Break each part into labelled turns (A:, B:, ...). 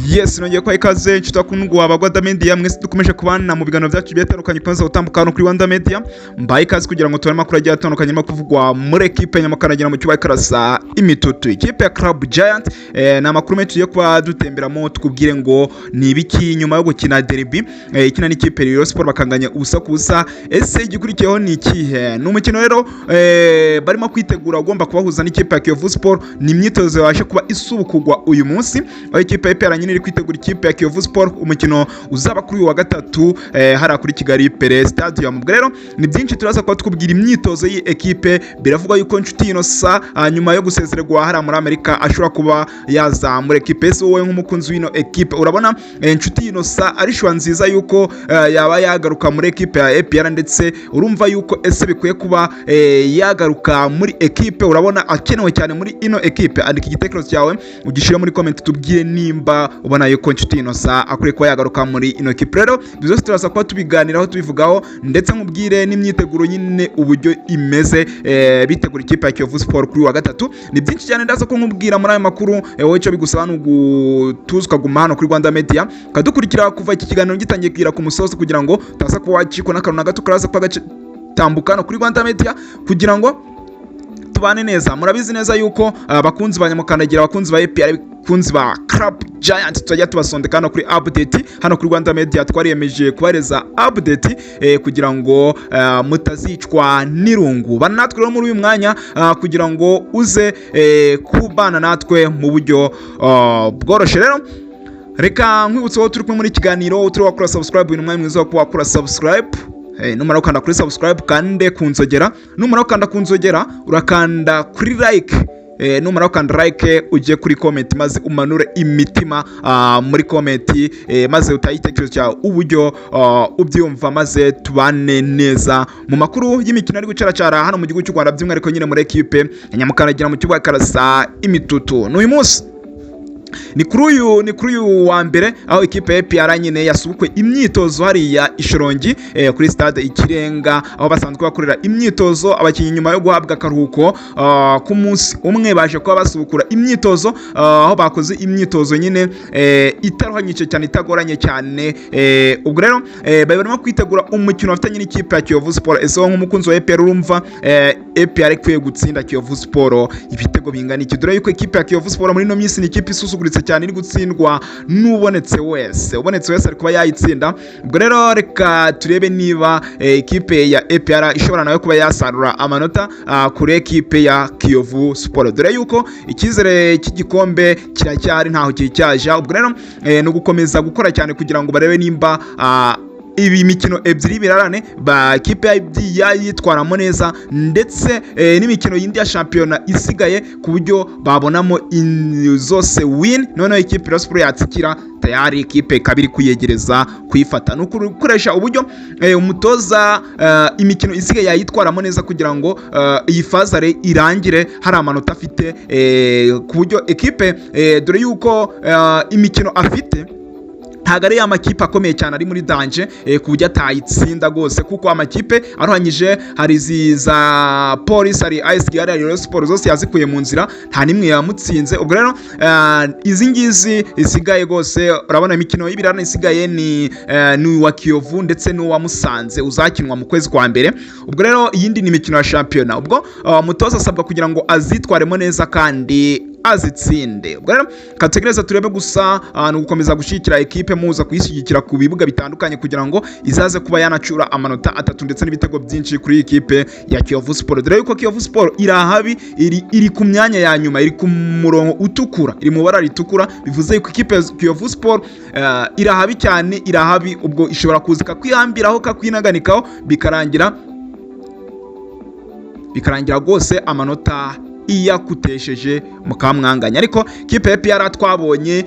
A: Yes, nongeye kubaha ikaze, inshuti bakundwa ba Rwanda Media mwese dukomeje kubana mu biganiro byacu bigiye bitandukanye bikomeza gutambuka hano kuri Rwanda Media. Mbaye ikaze kugira ngo tubone amakuru agiye atandukanye arimo kuvugwa muri ekipe Nyamukandagira mu cyuba karasa imitutu, ikipe ya Club Giant. Ni amakuru menshi tugiye kuba dutemberamo, tukubwire ngo ni ibiki nyuma yo gukina derby ikina n'ikipe Rayon Sport bakanganya 0-0. Ese igikurikiyeho ni ikihe? Ni umukino rero barimo kwitegura ugomba kubahuza n'ikipe ya Kiyovu Sport. Ni imyitozo yabashe kuba isubukugwa uyu munsi, aho ikipe ya APR nyine iri kwitegura ikipe ya Kiyovu Sport, umukino uzaba kuri uyu wa gatatu hariya kuri Kigali Pele Stadium. Ubwo rero ni byinshi turaza kuba tukubwira imyitozo y'iyi ekipe. Biravugwa yuko Nshuti Innocent nyuma yo gusezererwa hariya muri Amerika ashobora kuba yaza muri ekipe. Ese wowe nk'umukunzi w'ino ekipe urabona Nshuti Innocent ari choix nziza yuko yaba yagaruka muri ekipe ya APR? Ndetse urumva yuko ese bikwiye kuba yagaruka muri ekipe? Urabona akenewe cyane muri ino ekipe? Andika igitekerezo cyawe ugishyire muri comment, tubwire nimba ubona yuko Nshuti Innocent akwiye kuba yagaruka muri ino ekipe. Rero ibyo byose turaza kuba tubiganiraho, tubivugaho, ndetse nkubwire n'imyiteguro nyine uburyo imeze bitegura ikipe ya Kiyovu Sport kuri uyu wa gatatu. Ni byinshi cyane ndaza ko nkubwira muri ayo makuru. Wowe icyo bigusaba ni ugutuza ukaguma hano kuri Rwanda Media, ukadukurikira kuva iki kiganiro gitangiye kugera ku musozi, kugira ngo utaza kuba wacikwa n'akantu na gato karaza kuba gatambuka hano kuri Rwanda Media, kugira ngo tubane neza. Murabizi neza yuko abakunzi ba Nyamukandagira, abakunzi ba APR, abakunzi ba Club Giant, tuzajya tubasondeka hano kuri update hano kuri Rwanda Media. Twariyemeje kubareza update kugira ngo mutazicwa n'irungu. Bana natwe rero muri uyu mwanya kugira ngo uze kubana natwe mu buryo bworoshye. Rero reka nkwibutse wowe turi kumwe muri kiganiro turi wakora subscribe, uyu mwanya mwiza wo kuba wakora subscribe. Numara gukanda kuri subscribe, kande ku nzogera. Numara gukanda ku nzogera, urakanda kuri like. Numara gukanda like, ujye kuri comment maze umanure imitima muri comment, maze utahe igitekerezo cyawe uburyo ubyumva, maze tubane neza mu makuru y'imikino ari gucaracara hano mu gihugu cy'u Rwanda, by'umwihariko nyine muri ekipe ya Nyamukandagira mu kibuga karasa imitutu. N'uyu munsi ni kuri uyu wa mbere, aho ikipe ya APR nyine yasubukwe imyitozo hariya Ishorongi kuri stade Ikirenga, aho basanzwe bakorera imyitozo. Abakinnyi nyuma yo guhabwa akaruhuko k'umunsi umwe baje kuba basubukura imyitozo, aho bakoze imyitozo nyine itaruhanyije cyane, itagoranye cyane. Ubwo rero bari barimo kwitegura umukino bafitanye n'ikipe ya Kiyovu Sport. Ese wowe nk'umukunzi wa APR urumva APR ikwiye gutsinda Kiyovu Sport ibitego bingana iki? Dore yuko ikipe ya Kiyovu Sport muri ino minsi ni ikipe isuzuguritse cyane, iri gutsindwa n'ubonetse wese, ubonetse wese ari kuba yayitsinda. Ubwo rero reka turebe niba ikipe ya APR ishobora nayo kuba yasarura amanota kuri ekipe ya Kiyovu Sport, dore yuko icyizere cy'igikombe kiracyari, ntaho kicyaja. Ubwo rero ni ugukomeza gukora cyane kugira ngo barebe nimba ibi mikino ebyiri birarane ba kipe yayitwaramo neza, ndetse n'imikino yindi ya shampiyona isigaye, ku buryo babonamo zose win. Noneho ikipe ya Sport yatsikira, tayari ikipe ikaba iri kuyegereza kuyifata. Ni ukukoresha uburyo umutoza imikino isigaye yayitwaramo neza, kugira ngo iyi phase aller irangire hari amanota afite, ku buryo ekipe dore yuko imikino afite ntabwo ari ya makipe akomeye cyane ari muri danger ku buryo atayitsinda rwose, kuko amakipe aruhanyije hari izi za Polisi, hari AS Kigali, hari Rayon Sport, zose yazikuye mu nzira, nta n'imwe yamutsinze. Ubwo rero izi ngizi zisigaye rwose, urabona imikino y'ibirarane isigaye ni uwa Kiyovu ndetse n'uwa Musanze uzakinwa mu kwezi kwa mbere. Ubwo rero iyindi ni imikino ya shampiyona. Ubwo umutoza asabwa kugira ngo azitwaremo neza kandi azitsinde. Ubwo rero kategereza turebe. Gusa ni ugukomeza gushyigikira ekipe, muza kuyishyigikira ku bibuga bitandukanye, kugira ngo izaze kuba yanacura amanota atatu ndetse n'ibitego byinshi kuri iyi kipe ya Kiyovu Sport, dore yuko Kiyovu Sport iri ahabi, iri ku myanya ya nyuma, iri ku murongo utukura, iri mu bara ritukura, bivuze yuko ikipe ya Kiyovu Sport iri ahabi cyane, iri ahabi. Ubwo ishobora kuza ikakwihambiraho, kakwinaganikaho, bikarangira rwose amanota iyakutesheje mukamwanganya. Ariko kipe ya APR twabonye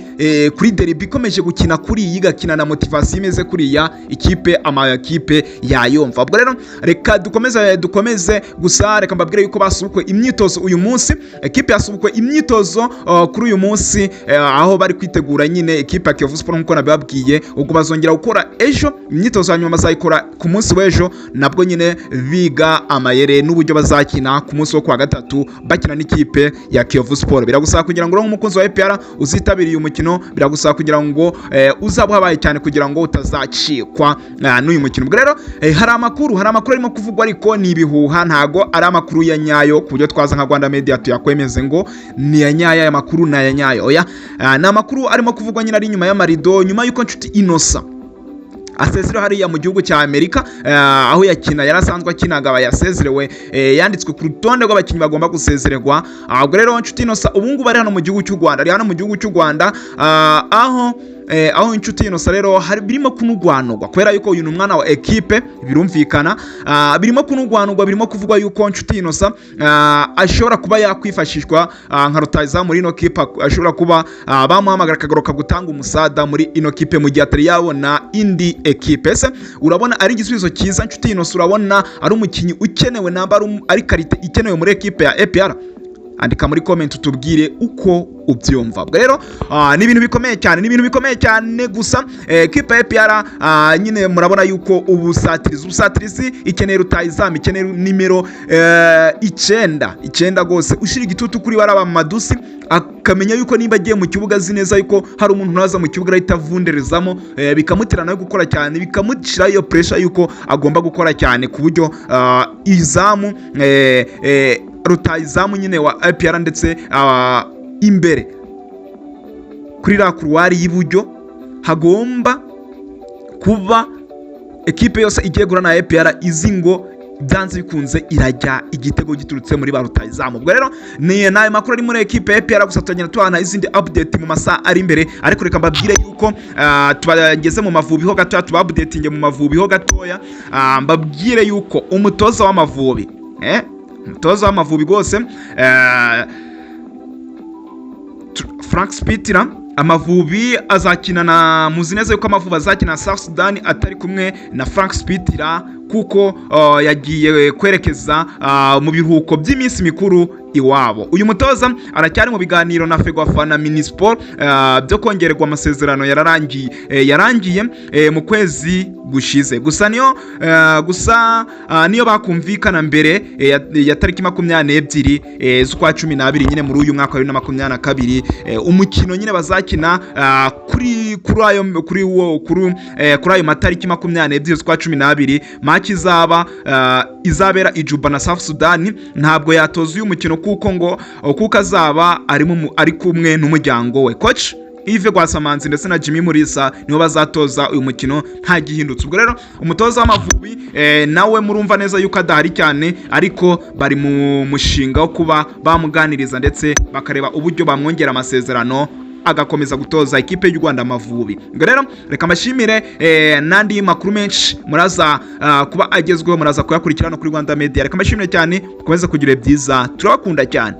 A: kuri derby ikomeje gukina kuri iyi, igakina na motivation imeze kuriya, ikipe amakipe yayumva. Ubwo rero reka dukomeze. Gusa reka mbabwire yuko basubukwe imyitozo uyu munsi. Ekipe yasubukwe imyitozo kuri uyu munsi, aho bari kwitegura nyine ekipe ya Kiyovu Sport nkuko nabibabwiye. Ubwo bazongera gukora ejo imyitozo ya nyuma, bazayikora ku munsi w'ejo nabwo nyine biga amayere n'uburyo bazakina ku munsi wo kuwa gatatu bakina. bakina n'ikipe ya Kiyovu Sport. Biragusaba kugira ngo ube nk'umukunzi wa APR uzitabiriye uyu mukino, biragusaba kugira ngo uzaba uhabaye cyane kugira ngo utazacikwa n'uyu mukino. Ubwo rero hari amakuru arimo kuvugwa, ariko ni ibihuha, ntago ari amakuru ya nyayo ku buryo twaza nka Rwanda Media tuyakwemeze ngo ni ya nyayo. Aya makuru ni aya nyayo? Oya. Ni amakuru arimo kuvugwa nyine ari inyuma y'amarido, nyuma y'uko Nshuti Innocent asezerewe hariya mu gihugu cya Amerika, aho yakina yari asanzwe akinaga aba yasezerewe, yanditswe ku rutonde rw'abakinnyi bagomba gusezererwa. Ubwo rero Nshuti Innocent ubu ngubu ari hano mu gihugu cy'u Rwanda, ari hano mu gihugu cy'u Rwanda, aho Inshuti Innocent rero hari birimo kunugwanugwa kubera yuko uyu ni umwana wa ekipe, birumvikana. Birimo kunugwanugwa, birimo kuvugwa yuko Nshuti Innocent ashobora kuba yakwifashishwa nka rutahizamu muri ino kipe, ashobora kuba bamuhamagara akagaruka gutanga umusada muri ino kipe mu gihe atari yabona indi ekipe. Ese urabona ari igisubizo cyiza Nshuti Innocent? Urabona ari umukinnyi ukenewe, namba ari qualité ikenewe muri ekipe ya APR? Andika muri comment utubwire uko ubyumva. Ubwo rero ni ibintu bikomeye cyane, ni ibintu bikomeye cyane. Gusa ekipe ya APR nyine murabona yuko ubusatirizi ikeneye rutahizamu, ikeneye nimero 9, 9 rwose ushyira igitutu kuri bariya Madusi, akamenya yuko nimba agiye mu kibuga azi neza yuko hari umuntu naza mu kibuga arahita avunderezamo, bikamutera nawe gukora cyane, bikamushyiraho iyo pressure yuko agomba gukora cyane ku buryo izamu rutahizamu nyine wa APR ndetse imbere kuri la couloir y'iburyo hagomba kuba ekipe yose igiye guhura na APR izi ngo byanze bikunze irajya igitego giturutse muri ba rutahizamu. Ubwo rero ni nayo makuru ari muri ekipe ya APR. Gusa tugenda tubana izindi update mu masaha ari imbere, ariko reka mbabwire yuko tubageze mu Mavubi ho gatoya, tuba updating mu Mavubi ho gatoya. Mbabwire yuko umutoza w'Amavubi rwose Frank Spittler, Amavubi azakina na, muzi neza yuko Amavubi azakina na South Sudan atari kumwe na Frank Spittler, kuko yagiye kwerekeza mu biruhuko by'iminsi mikuru iwabo. Uyu mutoza aracyari mu biganiro na FEGAFA na Minispoc byo kongererwa amasezerano yararangiye, yarangiye mu kwezi gushize. Gusa niyo bakumvikana mbere ya tariki 22 z'ukwa 12 nyine muri uyu mwaka wa 2022, umukino nyine bazakina kuri ayo kuri wo kuri kuri ayo matariki 22 z'ukwa 12, match izaba izabera i Juba na South Sudan, ntabwo yatoza uyu mukino kuko ngo kuko azaba ari kumwe n'umuryango we. Coach Yves Rwasamanzi ndetse na Jimmy Mulisa nibo bazatoza uyu mukino nta gihindutse. Ubwo rero umutoza w'Amavubi nawe murumva neza yuko adahari cyane, ariko bari mu mushinga wo kuba bamuganiriza ndetse bakareba uburyo bamwongera amasezerano agakomeza gutoza ikipe y'u Rwanda Amavubi. Ubwo rero reka mbashimire, n'andi makuru menshi muraza kuba agezweho muraza kuyakurikirana kuri Rwanda Media. Reka mbashimire cyane, mukomeze kugira byiza, turabakunda cyane.